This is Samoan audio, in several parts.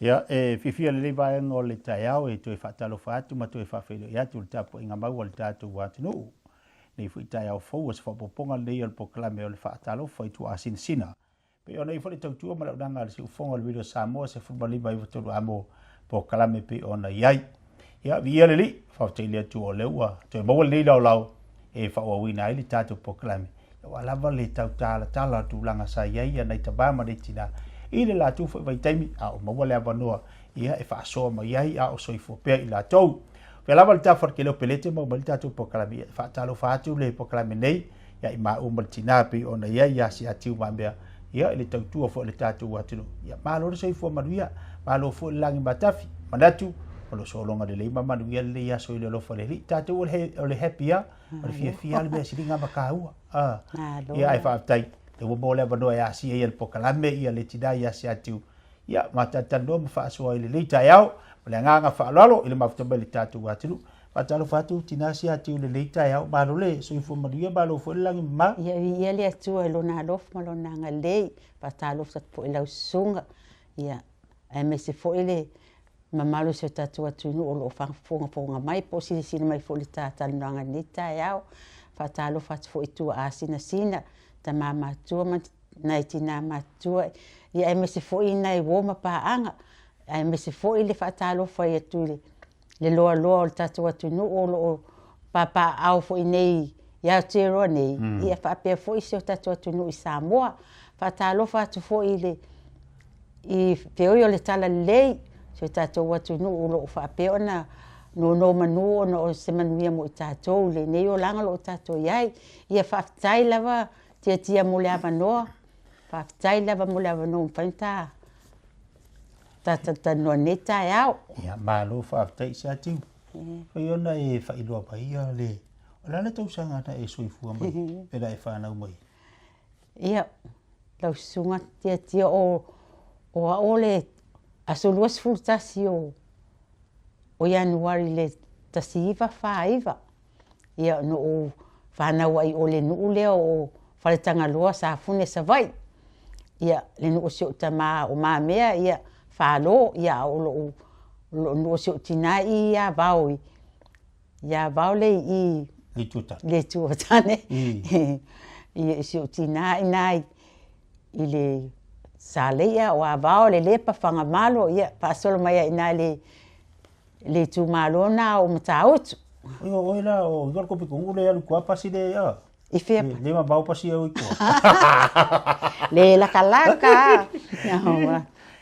Ia, e fiafia lenei vaega o le taeao e toe faatalofa atu ma toe faafeiloai atu i le tapuaiga mau a le tatou atunuu. Nei foi taeao fou o se faaopoopoga lenei o le polokalame o le faatalofa i tuaasinasina. Pei ona i ai foi le tautua ma le auaunaga a le Siufofoga o le Radio Samoa 15 93 a mo polokalame pei ona i ai. Ia, viia le Alii, faafetai i le Atua o lea ua toe maua lenei laolao e faaauauina ai le tatou polokalame. Aua lava le tau talatala o tulaga sa i ai nai tama ma nai tina i le latou foi vaitaimi, a o maua le avanoa ia e faasoa mai ai a o soifua pea i latou. Pea lava le tafa o le kele o pelete mau mai le tatou polokalame, ia faatalofa atu le polokalame nei ia i maua ma le tina pei ona i ai ia Siatiumamea ia i le tautua foi o le tatou atunuu. Ia malo le soifua manuia, malo foi le lagi matafi. Manatu o lo sologa lelei ma manuia lenei aso i le alofa o le Alii. Tatou o le happy a, o le fiafia le mea sili ma kāua. Ah. Ia ai faafetai. E ua maua le avanoa e asia ia le polokalame ia le tina ia Siatiu. Ia ma talanoa ma faasoa i lenei taeao. Ma le agaga faaaloalo i le mafuta mai le tatou atunuu. Faatalofa atu tina Siatiu i lenei taeao. Malo le soifua manuia, malo foi le lagi mama. Ia viia le Atua i lona alofa ma lona agalelei. Faatalofa atu foi i lau susuga. Ia, aemaise foi le mamalu o si o tatou atunuu o lo o faafogafoga mai po o silasila mai foi i le ta talanoaga i lenei taeao. Faatalofa atu foi i tuaasinasina, tama matutua ma nai tina matutua, ia aemaise foi nai uo ma paaga, aemaise foi le faatalofa atu i le loaloa o le tatou atunuu o lo o papaaao foi nei i Aotearoa nei, ia faapea foi si o tatou atunuu i Samoa. Faatalofa atu foi i le i feoi o le Talalelei, si o tatou atunuu o lo o faapea ona nonomanu ona o se manuia mo i tatou i lenei olaga o lo o tatou i ai. Ia faafetai lava Tiatia mo le avanoa, faafetai lava mo le avanoa ua mafai ona ta talatalanoa i lenei taeao. Ia, malo faafetai Siatiu. Fai ona e faailoa mai ia le, o le a le tausaga na e soifua mai pe na e fanau mai? Ia, lau susuga Tiatia o au o le aso 21 o Ianuari i le 1949. Ia, na ou fanau ai o le nuu lea o Faletagaloa, Safune, Savaii. Ia, le nuu o si ou tama o Mamea, ia, Falo, ia, a o lou, lou nuu o si ou tina i Avao i, i Avao le i, Le itu o tane. Le itu o tane. Ia, si ou tina i na i, i le Saleia, o Avao, Lelepa, Fagamalo, ia, faasolo mai ai i ina i le, le itumalo na o Matautu. Oi o oe la o i ko pikongu le alu kua pasi le a. I fea Le ma mau pasi au i kua. Le lakalaka.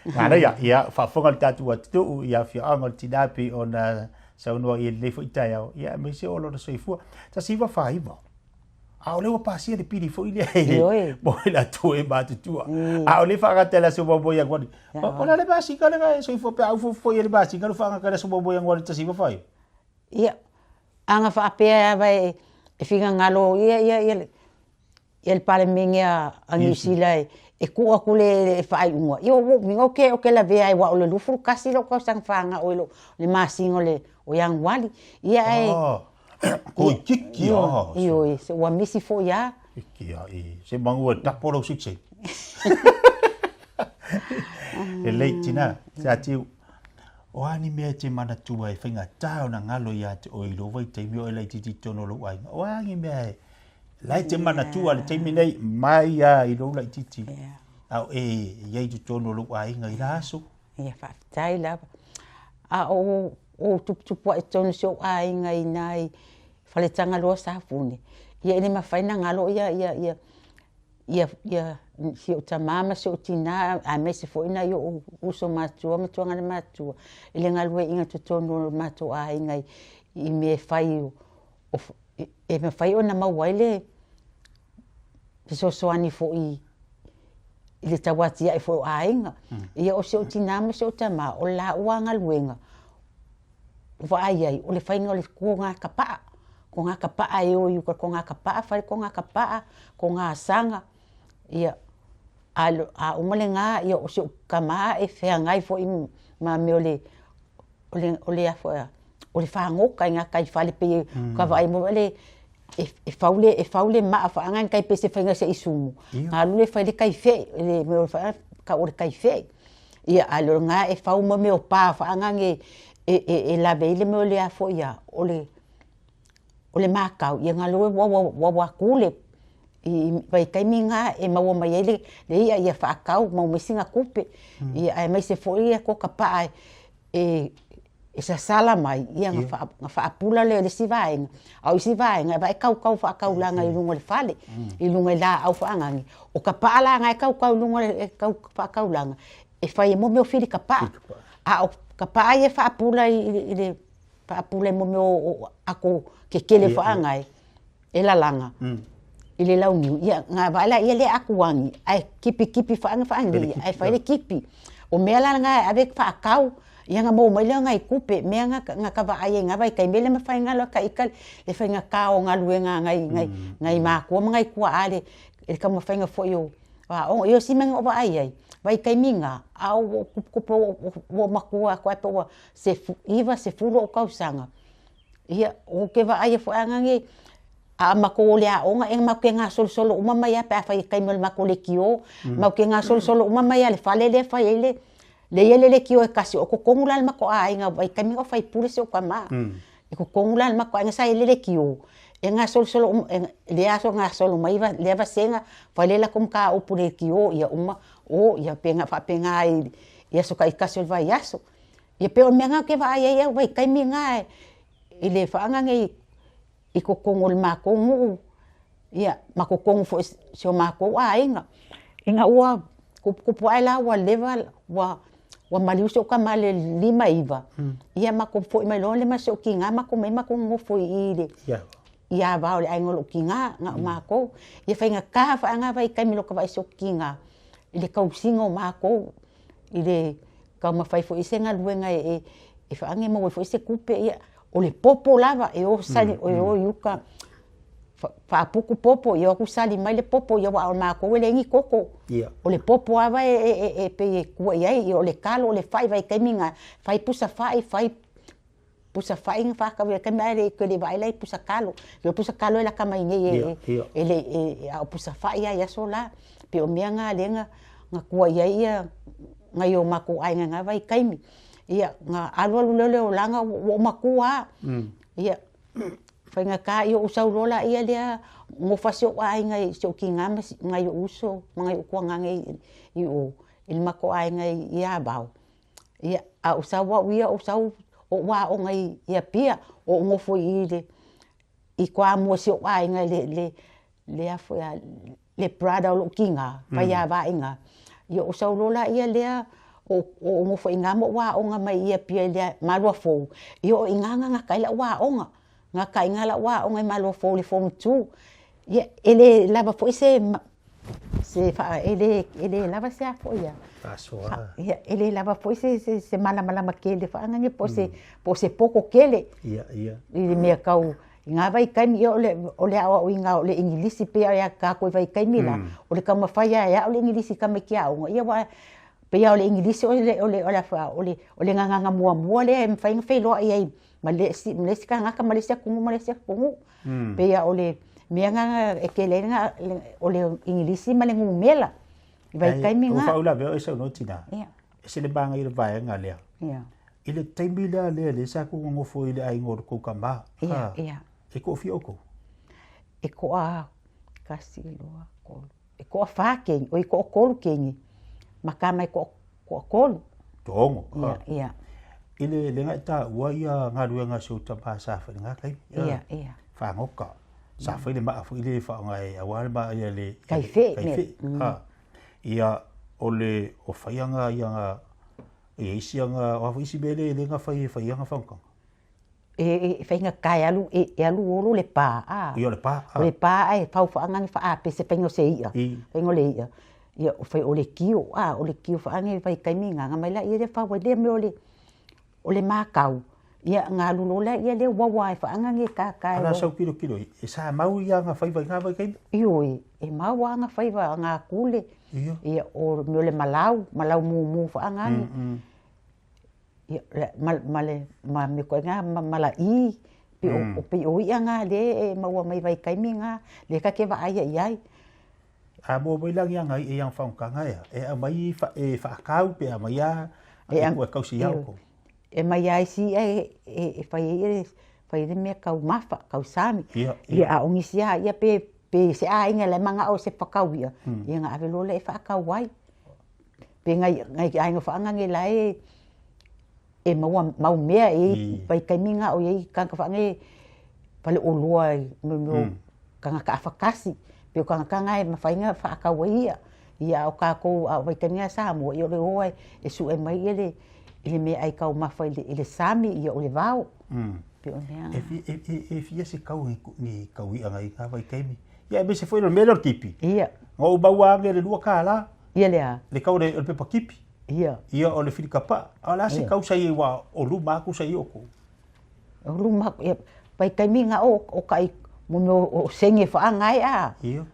Ngā ia, ia, faafofoga le tatou atunuu i afioaga o le tina pei ona saunoa i lenei foi taeao, ia aemaise o lona soifua. 1949. A o lea ua pasia le pili foi lea Ioe. mo i latou e matutua. A o lea faagata i le aso muamua Ianuari. O le a le masina lena e soifua pe a ufoufo foi i le masina le faagata i le aso muamua Ianuari 1949. Ia, a na faapea lava e finagalo ia ia ia ia le Palemene a Niu Sila e tuu atu le faaiuga, ia ua ou migao ou te lavea ai aua o le 21 lou tausaga fanau i le masina o Ianuari. Ia ae Toeitiiti a. Ioe, se ua misi foi a. Iti a i se manu e tapo lau seitse. Lelei tina, Siatiu. O a ni mea e te manatua e faigata ona galo ia te oe i lou vaitaimi o e laitiiti i totonu o lou aiga? O a ni mea e la e te manatua i le taimi nei mai a i lou laitiiti a o e i ai i totonu o lou aiga i la aso? Ia, faafetai lava. A o ou tuputupua'i i totonu o si ou aiga i ina i Faletagaloa Safune, ia e le mafai ona galo ia ia ia ia ia si ou tama ma si ou tina aemaise foi nai ou uso matutua ma tuagana matutua i le galueaiina i totonu o le matou aiga i mea e fai e mafai ona maua ai le fesoasoani foi i le tauatiae foi o aiga. Ia o si ou tina ma si ou tama, o le laua galuega ua vaai ai, o le faiga o le kogakapa'a, kogakapa'a e o i uka kogakapa'a, fai le kogakapa'a, kogasaga, ia a uma lena, ia o si ou tama e feagai foi ma mea o le o le a foi o le fagota i gataifale pei ka vaai mo le e fau le e fau le maa faaga kai pei se faiga se i sumu. Alu le fai le kai fe le mea o le faa ka o le kai fe. Ia a le o lena e fau mo mea o pa faaagage e lave ai le mea o le a foi a o le o le makau, ia galue uauakule i vaitaimi na e maua mai ai le i'a ia faatau maua mai sina tupe. Ia aemaise foi ia kuaka pa'a e sasala mai, ia na faapula lea o le isi vaega, a o isi vaega e vae kaukau faataulaga i luga o le fale, i luga i laau faaagage. O ka pa'a la na e kaukau i luga e kau faataulaga, e fai ai mo mea o filikapa'a, a o ka pa'a ia e faapula i le faapula i mea o ato tetele faaagae e lalaga i le launiu, ia na vaai laia lea e atuagi ae kipikippi faaga faagigi ae fai le kipi. O mea la na e ave faatau, ia ona maua mai lea o nai tupe, mea na ta vaai ai i na vaitaimi, e le mafai ona alu a ita le faigata o galuega a nai matua ma nai tuaa i le taumafaiga foi o aoga. Ia o si mea na ou vaai ai i vaitaimi na, a ua ou tuputupu ua ou matua atu lava pe ua 9, 10 ou tausaga, ia ou te vaaia foi lava nanei a matou o i le aoga, e matou te gasolosolo uma mai lava pe afai e taimi o le matou leitio, matou te gasolosolo uma mai lava i le fale lea e fai ai le lea e i ai le leitio e tasi, o totonu la o le matou aiga vaitaimi a o faipule si ou tama. I totonu la o le matou aiga sa i ai le leitio, e gasolosolo uma lea aso gasolo mai lea vasega fai le latou mataupu i le leitio, ia uma o, ia faapena i aso taitasi o le vaiaso. Ia pei o le mea lena ou te vaai ai au vaitaimi na i le faaagage i totonu o le matou nuu, ia ma totonu foi o si o matou aiga. Ina ua tuputupu ae la ua leva ua maliu si ou tama i le 59, ia matou foi mai loa lea ma si ou tina matou omai matou nonofo i i i i Avao i le aiga o lou tina, na o matou. Ia faigata foi lava na vaitaimi i lota vaai i si ou tina i le tausiga o matou, i le taumafai foi i se galuega e faaage e maua ai foi se tupe, ia o le popo lava, e o sali, e o i uta faaputu popo, ia o atu sali mai le popo, ia aua o matou e leai ni koko. O le popo lava e pei e tua i ai, o le talo, o le fai, vaitaimi na, fai pusa fai, fai pusa fai na faatau i taimi ae le toe vaai la i pusa talo. O pusa talo e laka mai nei e le a o pusa fai lava i aso la. Pei o mea na lea na tua i ai ia nai o matou aiga i na vaitaimi. Ia na alu alu lea o le olaga ua ou matua lava. Ia faigata ia ou sau loa laia lea gofa si ou aiga i si ou tina ma nai ou uso ma nai ou tuagane i o i le matou aiga i Avao. Ia, a ou sau au ia, ou sau ou aoga i Apia, ou nofo i i i Toamua i si ou aiga i le le a foi a le brother o lou tina, Faiava i ina. Ia ou sau loa laia lea ou nofo i ina ma ou aoga mai i Apia i le Maluafou, ia o i ina na gata ai lau aoga. Gata ai i ina lau aoga i Maluafou i le Form 2. Ia, e le lava foi se e le lava se a foi a faasoa. Ia, e le lava foi se malamalama tele faaagage po o se poto tele. Ia, ia. I le mea tau i na vaitaimi, ia o le aoaoina o le Igilisi pei lava ia tatou i vaitaimi la, o le taumafai lava e ao le Igilisi i tamaiti aoga, ia aua pei lava o le Igilisi o le gagana muamua lea e mafai ona feiloai ai ma le isi tagata ma le isi atunuu ma le isi atunuu. Pei lava o le mea lena e tele ai o le Igilisi ma le numera i vaitaimi na. Ua faauilavea oe saunoa tina. E se le manaia o le vaega lea. I le taimi lea lea lea sa tou nonofo i le aiga o le tou tama. E toafia outou? E toa tasi, lua, tolu. E toafa keiki, oi toatolu keiki ma tama e toatolu. Toaono. Ia, ia. I le lea na e taua ia galuega a si ou tama sa fai i lena taimi. Ia, ia. Fagota. Sa fai le maa foi lea e faaaoga e aua le maa ia le Kaife. Kaife. Ia o le o fai aga ia ga ia isi aga o a foi isi mea lea lea na fai e fai aga fagotaga. E faigata e alu e alu olo le pa a. Ia o le pa. O le pa ae fau faaagage faapese faiga o se i'a. Faiga o le i'a. Ia o fai o le kio a o le kio faaagage vaitaimi na na mai laia lea fau ai lea mea o le o le makau. Ia na alu loa laia lea uaua e faaagage tata e. Ana sau tilotilo e sa mau ia aga faiva i na vaitaimi? Ioe, e mau aga faiva aga kule. Ia o mea o le malau, malau mumu faaagage. Ia, ma le ma mea koe na ma mala'i, pei o i'a na lea e maua mai vaitaimi na, lea ta te vaaia i ai. A maua mai la ni aga i'a i ana faagotaga ea, e aumai e faakau pe aumai a E e tausi ia outou? E aumai lava isi i'a e fai ai fai ai le mea taumafa, tausami. Ia a o nisi lava ia pe se aiga la e manao e se fakau i'a, ia ona ave loa lea e faakau ai. Pe nai aiga faaagage la e e maua mau mea e i ai vaitaimi na o i ai tagata faaagage faleoloa i mea o tagata afatasi, pei o tagata na e mafai ona faatau ai i'a. Ia a o tatou a o vaitaimi na Samoa, ia o le o lava e sue mai le meaai taumafa i le sami, ia o le vao. Pei o mea na. E fia se kau ni kau i'a i na vaitaimi? Ia aemaise foi o le mea lea o le tipi. Ia. Na ou maua ane le $2. Ia le a? Le kau o le pepa tipi. Ia. Ia o le filikapa'a. A o le a se kau sa i ai aua o luma atu sa i ai outou? O luma atu, ia, vaitaimi na o kai mo mea o sege faaaga ai a. Ia.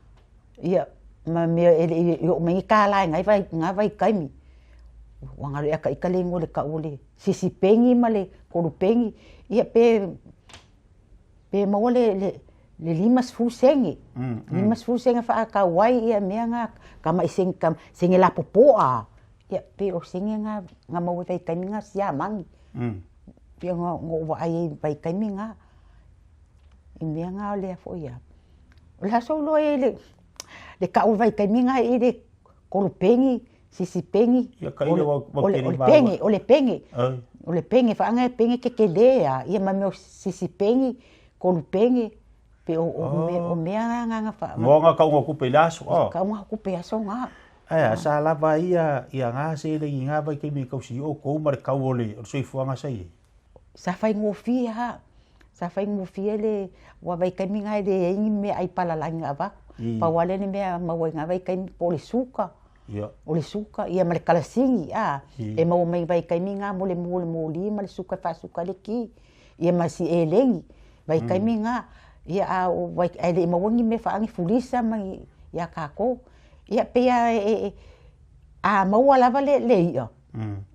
Ia, ma mea e le i oo mai ni kālā i na vaitaimi. Ua galo ia taita le igoa o le tau o le sisi peni ma le kolu peni. Ia pe pe maua le 50 sene. 50 sene faatau ai ia mea na, tamai sene, sene lapopoa. Ia pei o sene na na maua i vaitaimi na siamagi. Pei ona ou vaai ai i vaitaimi na, i mea na o lea foi a. O le aso loa i le le kau i vaitaimi na i le kolu peni, sisi peni, o le pene, o le pene, o le pene faaga e pene tetele lava, ia ma mea o sisi peni, kolu pene, pei o mea na na faa... Moa kauga o tupe i le aso. Kauga o tupe i aso na. Ae a, sa lava ai ia na seleni i na vaitaimi e tausi ai outou ma le kau o le soifuaga sa i ai? Sa faigofie lava, sa faigofie le, aua vaitaimi na e leai ni meaai palalagi na avatu. Pau lava lea o le mea maua i na vaitaimi po o le suka, o le suka ia ma le kalasini a, e maua mai vaitaimi na mo le mu o le moli ma le suka e faasuka ai le ki, ia ma si eleni, vaitaimi na. Ia a o ae le i maua ni mea faaagi fulisa ma ni ia tatou. Ia pei lava e a maua lava le i'a,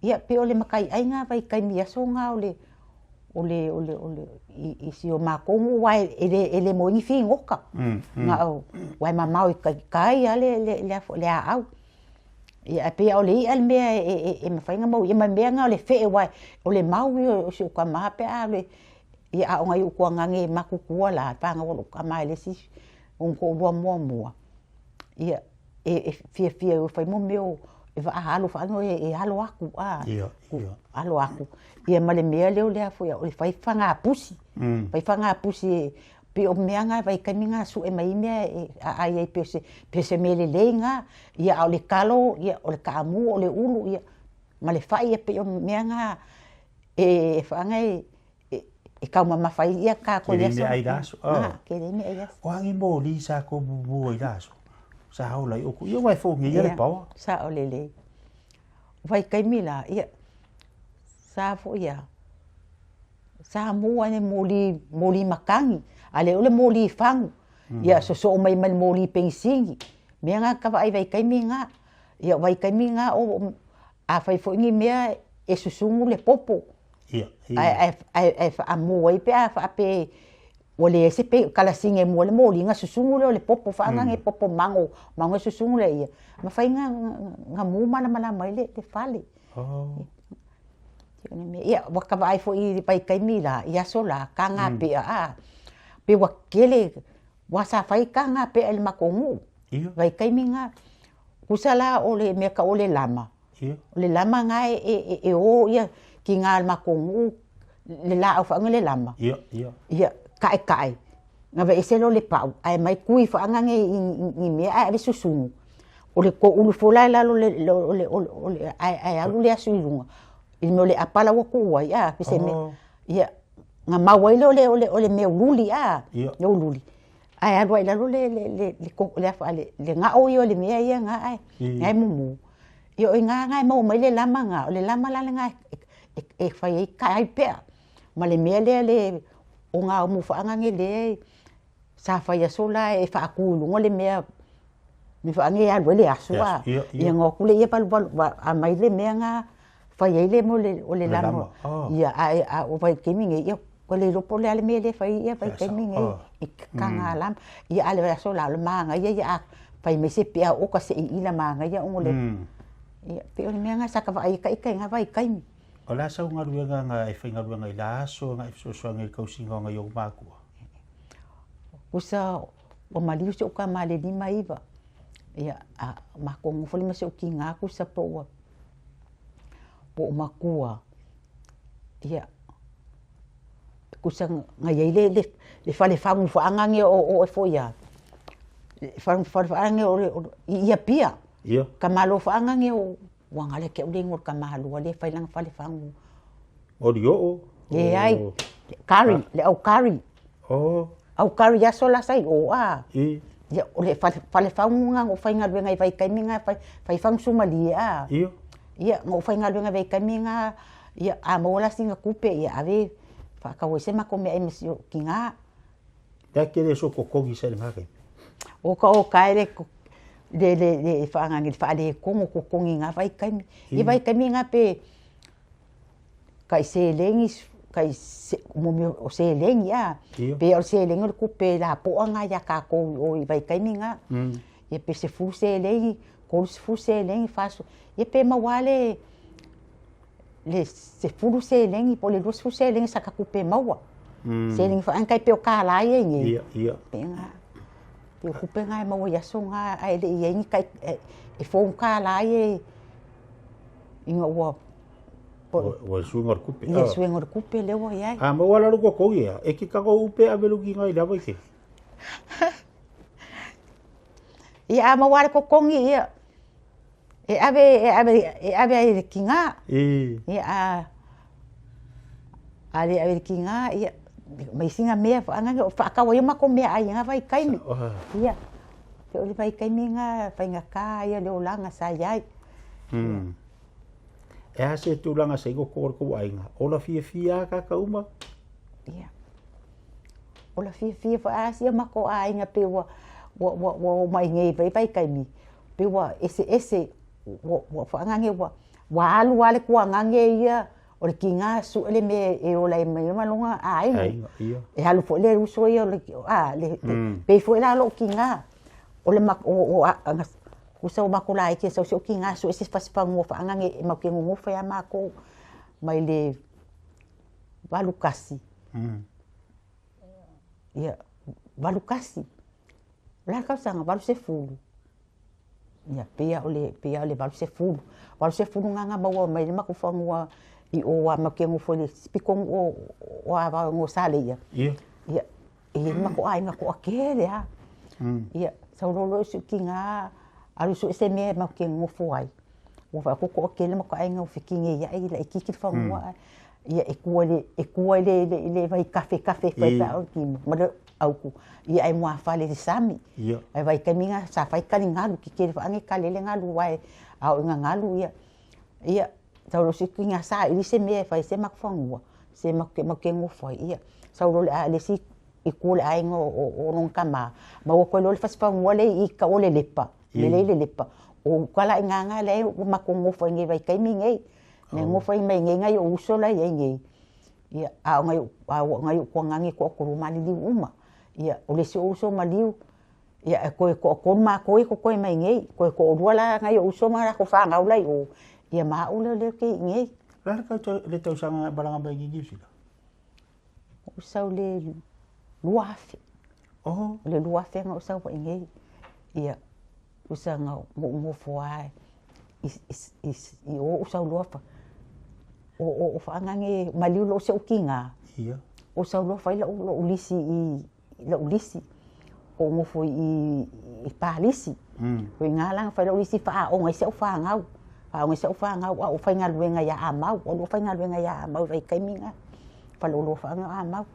ia pei o le mataiai na vaitaimi i aso na o le o le o le o le i si o matou nuu aua e le maua ai ni figota na o aua e mamao i tai lava le aau. Ia ae pei lava o le i'a le mea e mafai ona maua ia ma le mea lena o le fe'e aua o le mau ia o si ou tama pe a alu e ia a o nai ou tuagage matutua la fanau a lou tama i le isi ona toalua muamua, ia e fiafia e fai mo mea o e vaa alo faaga e alo atu a, alo atu ia ma le mea lea o le a foi o le fai faga pusi, fai faga pusi pei o mea na vaitaimi na sue mai ai mea e aai ai pei o se mea lelei na, ia a o le talo ia o le taamu o le ulu ia ma le fai ia pei o mea na e faaga e e taumamafa ai ia tatou i aso. Ke le mea ai le aso. Ah, ke le mea ai aso. O a ni moli sa kou mumu ai le aso? Sa ola i oukou. Ia aua e fogia ia le paoa. Sao lelei. Vaitaimi la, ia, sa foi a, sa mua le moli, moli matagi, a le o le moli fagu. Ia sosoo mai ma le moli penisini. Mea na ta vaai vaitaimi na. Ia o vaitaimi na o, afai foi ni mea e susugu le popo. Ae faamu ai pe a faapea ua leai se kalasini e mua ai le moli ona susugu lea o le popo faaagage popo mago mago e susugu lea ia mafai ona mu malamalama ai le fale. Ia ua ta vaai foi i vaitaimi la i aso la taga pea a pei ua tele aua sa fai taga pea i le matou nuu vaitaimi na. Tusa la o le mea tau o le lama. O le lama na e o ia tiga o le matou nuu le laau faaga le lama. Ia taetae na aveese loa le pau ae aumai tui faaga i mea ae ave susugu. O le toulu ifo la i lalo ae alu le asu i luga i le mea o le apa la ua tuu ai a pei se mea ia na mau ai lea o le mea uliuli a le uliuli ae alu ai i lalo le gao ia o le mea ia na ae e mumu. Ia o i ina na e maua mai le lama na, o le lama la lena e fai ai kai pea ma le mea lea le o ngā umu faaagage lea sa fai aso la e faatu i luga le mea me faaage e alu ai le aso a. Ia ona o atu lea valuvalu aumai le mea na fai ai le mea o le lama. Ia ae o vaitaimi nei ia ua le iloa po o le a le mea lea e fai ai ia vaitaimi nei i taga lama. Ia a o le aso la o le manaia ia a. Fai mai se pe'a oka se'i ila manaia ona o le ia pei o le mea lena sa ta vaai ai ita i na vaitaimi. O le a sau galuega na e faigaluega i la aso na e fesoasoani ai i le tausiga o nai ou matua? Usa ua maliu si ou tama i le 59, ia a matou nofo lea ma si ou tina tusa po ua po o matua, ia tusa na i ai le le fale fagu faaagage o oe foi a, le fale faaagage o le i Apia. Ia. Tamaloa faaagage o ua galo ia te au le igoa o le tamaloa lea e fai lana fale fagu. O Lio'o? Leai, Kari, le au Kari. Oh. Au Kari i aso la sa i o a. I. Ia, o le fale, fale fagu lena na ou faigaluega ai i vaitaimi na, fai, fai fagu sumalie a. Ia. Ia, na ou faigaluega ai vaitaimi na, ia, a maua la sina tupe, ia ave faatau ai se matou meaai ma si ou tina. Lea e te le sototogi sa i lena taimi? O ka o ka e le le le faagage le faaletonu o totogi i na vaitaimi. I vaitaimi na pe tai seleni tai mo mea o seleni a. Pe o le seleni o le tupe lapoa lena ia tatou i o i vaitaimi na. Ia pe 10 seleni, 30 seleni, 40, ia pe maua lava le le 10 seleni po o le 20 seleni sa ta tupe maua. Seleni foi tai pei o kālā ia i nei. Ia, ia. Pe na, pe o tupe na e maua i aso na ae le i i ai ni tai, e fou kālā ia ina ua Ua le suiga o le tupe. Ia, suiga o le tupe lea ua i ai. A maua la lou totogi ea, e te tago upe ave lou tiga i le vaitaimi. Ia, a maua le totogi, ia, e ave e ave e ave ai i le tiga. Ia a a le ave i le tiga, ia ma isi mea faaagage o faatau ai o matou meaai i na vaitaimi. Ia, pei o le vaitaimi lena faigata ia o le olaga sa i ai. E a se tulaga sa i loko o le tou aiga? Ola fiafia a tagata uma? Ia. Ola fiafia foi a si o matou aiga pei ua ua ua ua oo mai nei i vaitaimi, pei ua eseese ua ua faaagage ua ua alu lava le tuagage ia o le tiga sue le mea e ola ai ma lona aiga. E alu foi le uso ia o le a le pei foi la lou tiga o le o uso o matou laiti e sau si ou tiga sue se fasifanua faaagage e matou te nonofo ai a matou mai le 81. Ia, 81. O le a le tausaga? 80. Ia, pei lava o le, pei lava o le 80. 80 lena na maua mai ai le matou fanua i o aua matou te nofo i le isi pitonuu o Avao o Saleia. Ia. Ia, e i ai le matou aiga toatele lava. Ia, sau loa lea o si ou tina alu sue se mea matou te nonofo ai. Ua vaai atu ua toatele le matou aiga ua fetineiai laitiiti le fanua ae ia e tua i le e tua i le le vaitafe tafe fai o le tino ma le autu ia ae muafale i le sami. Ae vaitaimi na sa fai taligalu tetele foi ane tali ai le galu aua a oo ina galu ia ia sau loa si tina saili se mea e fai ai se matou fanua se matou te nofo ai ia sau loa le isi itu o le aiga o lona tama maua atu ai loa le fasi fanua lea i tau o Lelepa le lea i Lelepa o uka la i ina na lea ua matou nofo ai nei i vaitaimi nei. Na nofo ai mai nei nai ou uso la e i ai nei, ia, a o nai ou, a o nai ou tuagage e toatolu maliliu uma. Ia, o le isi ou uso maliu, ia e toe toatolu matou ia e totoe mai nei, toe toalua la nai ou uso ma latou fanau la i o, ia ma au lea o lea ou te i inei. O le a le tausaga na e malaga mai ai i Niu Sila? Ou sau i le 2000. Oh. O le 2000 na ou sau ai nei. Ia, usa na ou nofo lava i o ou sau loa o faaagage maliu loa si ou tina. Ia. Ou sau loa fai lou lisi i lou lisi. Ou nofo i Palisi. O i ina la na fai lou lisi faaaoga ai si au fanau. Faaaoga ai si au fanau a o faigaluega ia Amau. O lua faigaluega ia Amau i vaitaimi na. Faleoloa faaagage o Amau.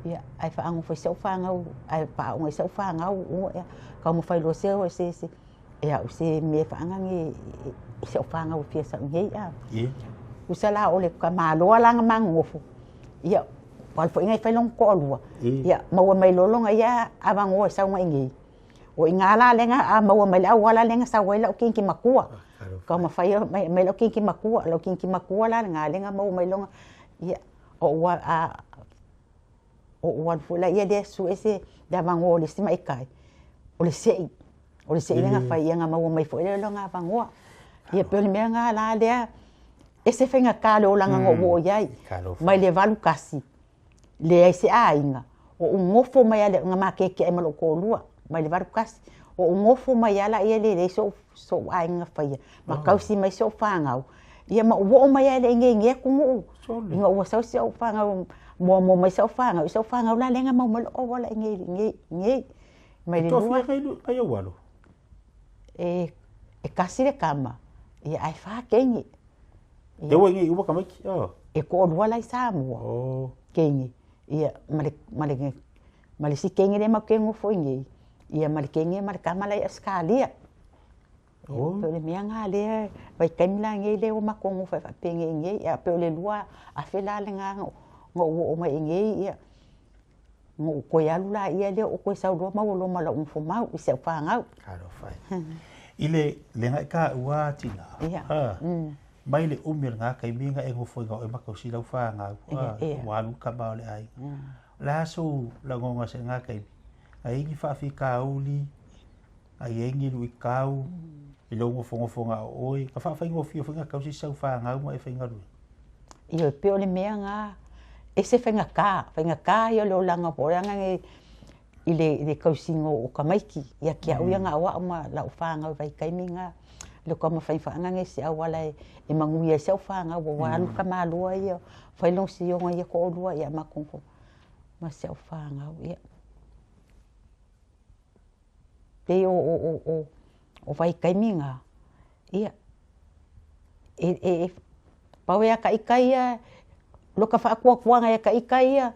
Ia, ae faanofo ai si au fanau, ae faaaoga ai si au fanau ua taumafai loa se se e au se mea faaagage i si au fanau e fia sau nei a. Ia. Usa la o le tamaloa la na ma nonofo, ia, ua alu foi ia e fai lona toalua, ia maua mai loa lona ia avanoa e sau ai nei. O i ina la lea na maua mai le auala lea na sau ai lau kiniki matua. Taumafai mai lau kiniki matua, lau kiniki matua la lena lea na maua mai lona, ia, o a ou alu foi la ia lea sue se le avanoa o le isi ma'itai, o le se'i. O le se'i lea na fai, ia na maua mai foi lea o lona avanoa. Ia pei o le mea lena la lea, ese faigata le olaga na ou oo i ai. Mai le 81, leai se aiga, ou nofo mai lava, na matetea ai ma lou toalua, mai le 81. Ou nofo mai lava laia e leai sou, sou aiga na faia, ma tausi mai si ou fanau. Ia ma ou oo mai lava e le i nei nei atunuu, ina ua sau si au fanau, muamua mai si au fanau, si au fanau la lea na maua mai lou auala i nei, nei, nei. Mai le lua. Ai ou alo? E, e kasi le kama, ia ae fa keini. Ia. E ua ngi uma tamaiti? Oh. E toalua la i Samoa. Oh. Keini. Ia, ma le, ma le, ma le isi keini lea matou te nofo i nei, ia ma le keini ma le tama la i Ausetalia. Oh. Pei o le mea lena lea, vaitaimi la nei lea ua matou nofo ai faapenei nei, ia pei o le 2000 la lena na ou oo mai ai nei, ia, na ou toe alu laia lea ou toe sau loa maua loa ma lau nofomau i si au fanau. Talofa e. I le le ga i taua tina. Ia. Ha. Mai le umi o lena taimi na e nofo ai oe ma tausi lau fanau. Ia, ia. Ua alu tama o le aiga. O le a sou lagona i lena taimi? Na i ai ni faafitauli, na i ai ni luitau i lou nofonofo na o oe, na faafaigofie foi ona tausi sau fanau ma e faigaluega? Ioe, pei o le mea lena, ese faigata, faigata ia o le olaga po o le aga nei i le, i le tausiga o tamaiti. Ia te au ia na o au ma lau fanau i vaitaimi na, le taumafaiga nei se auala e, e manuia ai si au fanau ua alu tamaloa ia, fai lona sioga ia toalua ia matou ma si au fanau. Ia. Pei o, o, o, o, o vaitaimi na, ia, e, e, e pau ia ka ita ia, loka faatuatuaga ia ka ita ia,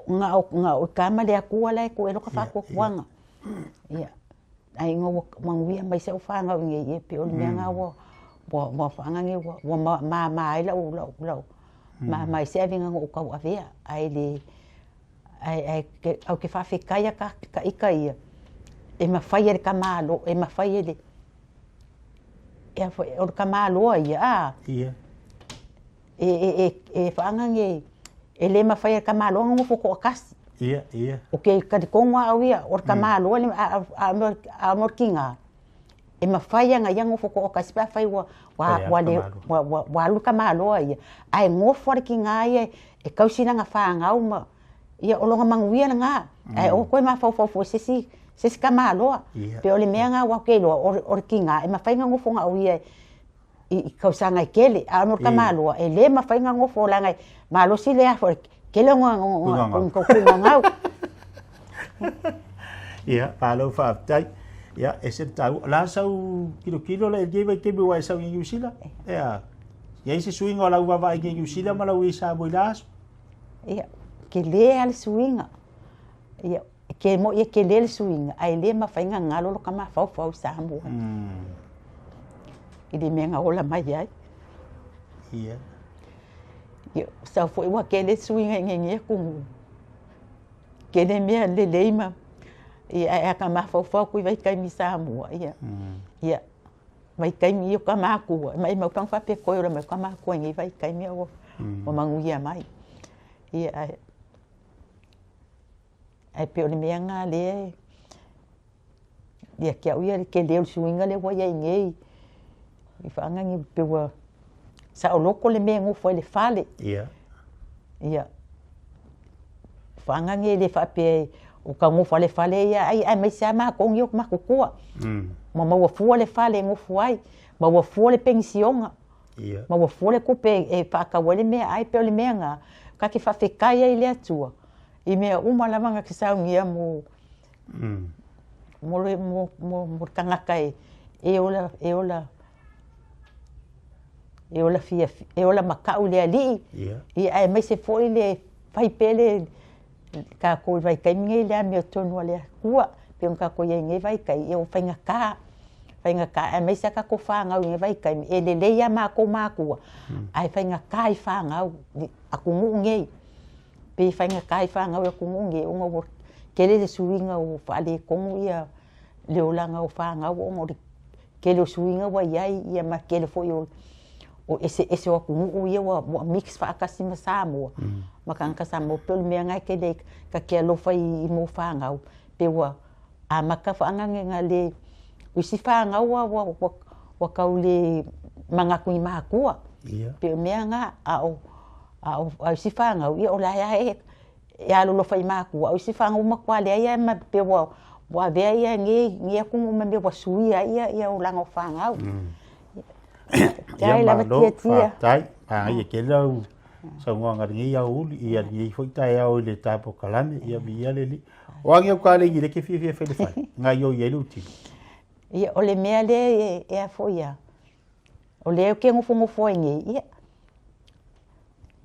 na o, na o ka ma le Atua la e tu e loka faatuatuaga. Ia, ai ina ua manuia mai si au fanau i nei, ia pei o le mea na ua, ua, ua faagage ua, ua mama ai lau, lau, lau, mama ai se avega na ou tauavea, ae le, ae, ae ou te faafetai ka, ka ita ia, e mafai e le tamaloa, e mafai e le, e a foi, o le tamaloa ia, a? Ia. E, e, e, e faagage, e le mafai e le tamaloa ona nofo toatasi. Ia, ia. O ke talitonu lava au ia, o le tamaloa, a, a, a, a, o le tiga, e mafai ana ia nofo toatasi pe afai ua, ua, ua, le, ua, ua, ua alu le tamaloa ia, ae nofo lava le tiga ia e tausi lana fanau ma, ia o lona manuia lena. Ae aua toe mafaufau fua i se isi, se isi tamaloa. Ia. Pei o le mea lena aua ou te iloa, o le tiga e mafai ona nofo na o ia i tausaga e tele, a o le tamaloa e le mafai ona nofo leaga e malosi le afa, tele ona tuugagau. Ia, malo faafetai. Ia, e ese le taua. O le a sau tilotilo la i lenei vaitaimi ua e sau i Niu Sila? Ea, i ai se suiga o lau vaavaai i Niu Sila ma lau i Samoa i la aso? Ia, tele lava le suiga. Ia, ke mo'i e tele le suiga, ae le mafai ona galo lota mafaufau i Samoa. I le mea na ola mai ai. Ia. Ia, sau foi ua tele suiga i nei atunuu. Tele mea lelei ma ia ae a ta mafaufau atu i vaitaimi i Samoa, ia. Ia, vaitaimi ia o ta matua, maimau pe ana faapea e toe ola mai o ta matua i nei vaitaimi a ua manuia mai. Ia ae ae pei o le mea lena lea e ia te au ia le tele o le suiga lea ua i ai nei i faagagi pei ua saoloto le mea e nofo ai i le fale. Ia. Ia. Faagagi e le faapea ua tau nofo lava i le fale ia ai aemaise lava matou nei o matutua. Ua maua fua le fale e nofo ai, maua fua le penisiona. Ia. Maua fua le tupe e faatau ai le meaai, pei o le mea lena ta te faafetai ai i le Atua i mea uma lava na te saunia mo mo le mo mo mo le tagata e e ola e ola e ola fia e ola maka'u i le Alii. Ia. Ia aemaise foi le fai pea le tatou i vaitaimi nei i le amiotonu a le Atua pei ona tatou i ai i nei vaitaimi, ia ua faigata, faigata aemaise lava tatou fanau i nei vaitaimi, e lelei lava matou matua, ae faigata i fanau i atunuu nei. Pei e faigata i fanau i atunuu nei ona ua tele le suiga ua faaletonu ia le olaga o fanau ona o le tele o suiga ua i ai ia ma le tele foi o eseese o atunuu ia ua mix faatasi ma Samoa ma tagata Samoa. Pei o le mea lena e tele ta te alofa i mea o fanau pei ua Amata faagagega le o isi fanau ua ua ua ua tau le manatu i matua. Pei o mea na, a o a o isi fanau, ia o la e lava e e alolofa i matua, a o isi fanau ua matua leai lava ma pei ua ua avea ia nei atunuu ma mea ua suia ai ia ia olaga o fanau. Ia lava tiatia. Faafetai, manaia tele lau saunoaga i lenei aoauli, ia lenei foi taeao i le ta polokalame, ia viia le Alii. O agi au kalegi lea e te fiafia e fai le fale, gaoioi ai lou tino. Ia, o le mea lea e, e a foi ia, o lea ou te nofonofo ai nei, ia,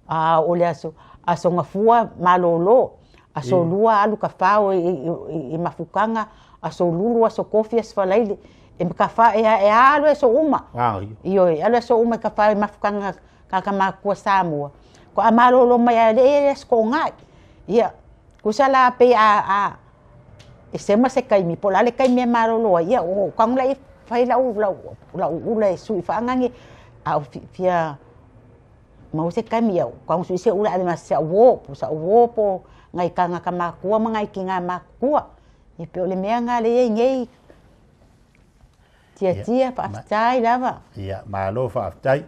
a o le aso, aso gafua malolo, aso lua alu tafao i, i, i, i mafutaga, aso lulu, aso kofi, aso falaili, e tafa, e, e alu aso uma. Ah, Ioe, alu aso uma i tafao i mafutaga tagata makua Samoa. Ko a malolo mai a le e aso togai. Ia, tusa la pei a, a, e sema se taimi, po o le a le taimi e malolo ai, ia o tago lea fai lau, lau, lau ula e sui faagage, a o fia maua se taimi, ia tago sui se ula e ave ma si au uō, po o sa'u uō po o nai tagata matutua ma nai tinā matutua. Ia pei o le mea lena lea e i ai nei tiatia, faafetai lava. Ia, malo faafetai.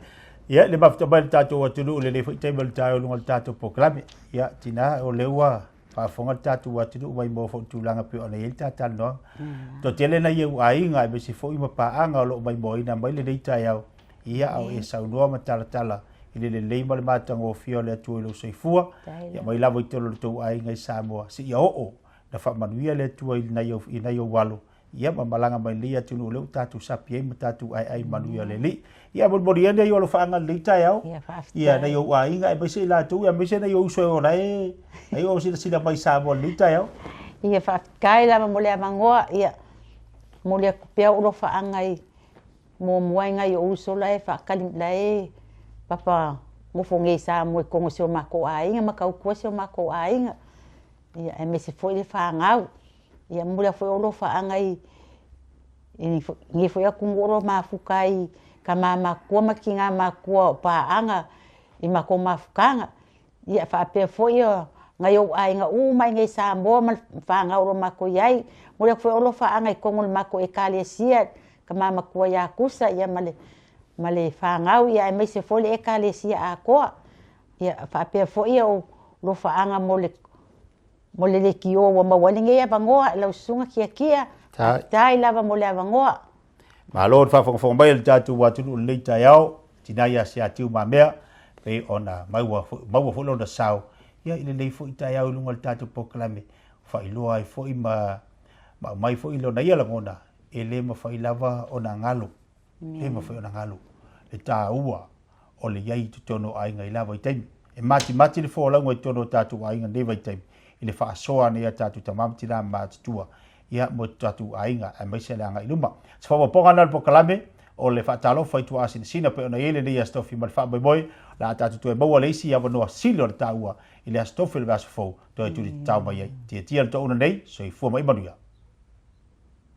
Ia, le mafuta mai le tatou atunuu i lenei foi taimi o le taeao i luga o le tatou polokalame. Ia, tina, o lea ua faafofoga le tatou atunuu mai moa foi i tulaga pei ona i ai le ta talanoaga. Toatele nai ou aiga aemaise foi ma paaga o lo o maimoaina mai lenei taeao, ia, a o e saunoa ma talatala i le lelei ma le matagofie o le Atua i lou soifua, ia mai lava i totonu o le tou aiga i Samoa seia oo na faamanuia le Atua i nai ou alo, ia ma malaga mai lenei atunuu o lea ua tatou sapi ai ma tatou aeae i manuia o le Alii. Ia molimoli ia nai ou alofaaga i lenei taeao, ia nai ou aiga aemaise i latou, aemaise nai ou uso e ola e ai o silasila mai i Samoa i lenei taeao. Ia faafetai lava mo le avanoa, ia momoli atu pea ou alofaaga i muamua i nai ou uso la e faatali la e papa nofo nei i Samoa i totonu o si o matou aiga ma tautua si o matou aiga. Ia aemaise foi le fanau. Ia momoli atu foi ou alofaaga i lenei foi atunuu o lo o mafuta ai i tama matutua ma tina matutua o paaga i matou mafutaga. Ia faapea foi nai ou aiga uma i inei i Samoa ma fanau o lo o matou i ai. Momoli atu foi ou alofaaga i totonu o le matou Ekalesia, tama matua ia Kusa ia ma le fanau, ia aemaise foi le Ekalesia atoa. Ia faapea foi ou alofaaga mo le mo le leitio ua maua ai lenei avanoa i lau susuga Tiatia. Faafetai lava mo le avanoa. Malo le faafogafoga mai a le tatou atunuu i lenei taeao, tina ia Siatiumamea, pei ona maua foi, maua foi lona sao ia i lenei foi taeao i luga o le tatou polokalame, faailoa ai foi ma ma aumai foi lona ia lagona e le mafai lava ona galo, le mafai ona galo le taua o le i ai i totonu o aiga i la vaitaimi. E matimati le folauga i totonu o tatou aiga i lenei vaitaimi i le faasoa a nai a tatou tama ma tina matutua ia mo tatou aiga aemaise le agai i luma. Se faaopoopoga lena o le polokalame o le faatalofa i tuaasinasina pei ona i ai lenei Aso Tofi ma le faamoemoe o le a tatou toe maua le isi avanoa sili ona taua i le Aso Tofi o le vaiaso fou toe tuli tatao mai ai. Tiatia le toauna nei, soifua ma ia manuia.